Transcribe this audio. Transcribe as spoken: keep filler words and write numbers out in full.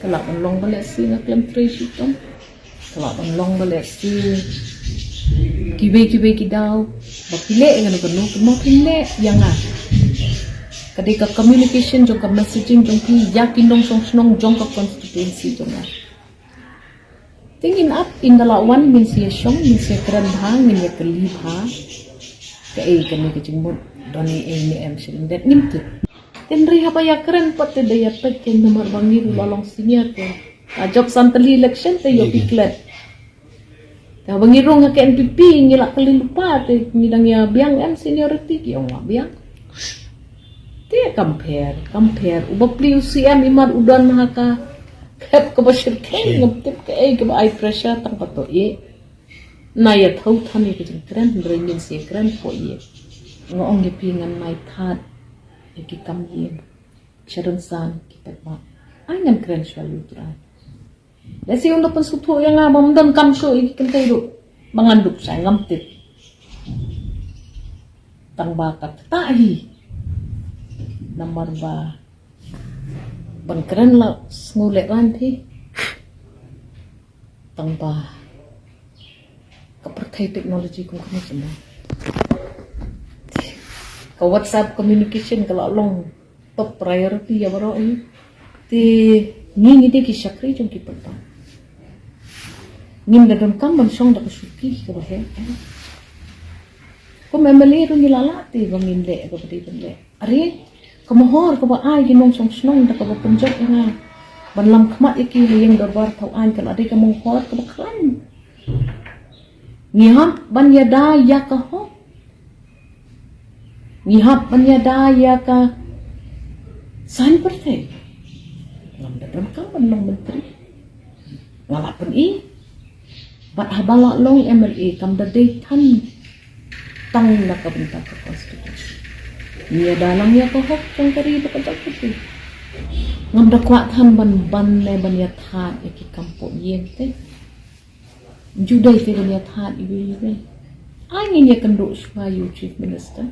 Lah ban long ba lehse nga khlem trei shitom. Ka lah ban long ba lehse kiwei kiwei ki daw ba phi leh ïa kano kano, kano phi leh ïa nga. Ka dei ka communication jong ka messaging jong phi ïa ki nongshong shnong jong ka constituency jong nga. Te ngin ap, ynda lah wan ngin sa ïa shong, ngin sa ïa kren bha, ngin ïa kylli bha. Kaei kane ka jingmut, don ei ei ne em sha lyndet, ngim tip. Te hynrei haba ïa kren pat te da ïa peit te namar ba ngi ruh la long senior te. Ka jop san tylli election te ïoh phi klet. Te haba ngi rung ha ka N P P ngi la kylli lypa te ngi dang ïa biang em seniority, ki ong la biang. Te compare, compare. Uba plie u C M imat u don ha ka khep kaba shyrkhei, ngam tip kaei kaba ai pressure tang pat to ïeh. Nga ïa thaw than ïa ka jingkren, hynrei ngin sa ïa kren poi ïa. Nga ong ïa phi ngan nai thad ïa ki kam ïing. Sharon San ki pek ma. Ai ngan kren shuwa ïa u Trai. Lehse un da pynsngewthuh ïa nga ba ym don kam shuh ïa ki kynthei ruh ba ngan duk shai, ngam tip. Tang ba ka ktah hi. Namar ba ban kren la sngew lehraiñ phi. Tang ba ka pyrthei technology kum kane shen. Ka WhatsApp communication ka la long top priority ïa baroh hi. Te ngi ngi dei ki shakri jong ki paidbah. Ngim da donkam ban shong da ka shuki kaba heh. Kum M L A ruh ngi la lah te ba ngin leh kaba dei ban leh. Are, ka mohor kaba ai ki nongshong shnong da kaba pynjot ïa nga ban lam khmat ïa ki ha ïing dorbar thaw aiñ ka la dei ka mohor kaba khlaiñ. Ngi hap ban ïada ïa ka hok. Ngi hap ban ïada ïa ka saiñ pyrthei. Ngam da donkam ban long myntri. Nga la pyni. Bad haba la long M L A kam da dei than tang na ka bynta ka constitution. Ngi ïada lang ïa ka hok jong ka ri bad ka jaitbynriew. Ngam da kwah than ban ban ne ban ïa thad ïa ki kam pop ïing te. Ju dei te ban ïa thad iwei iwei. Ai ngin ïa kynduh shuwa ïa u Chief Minister.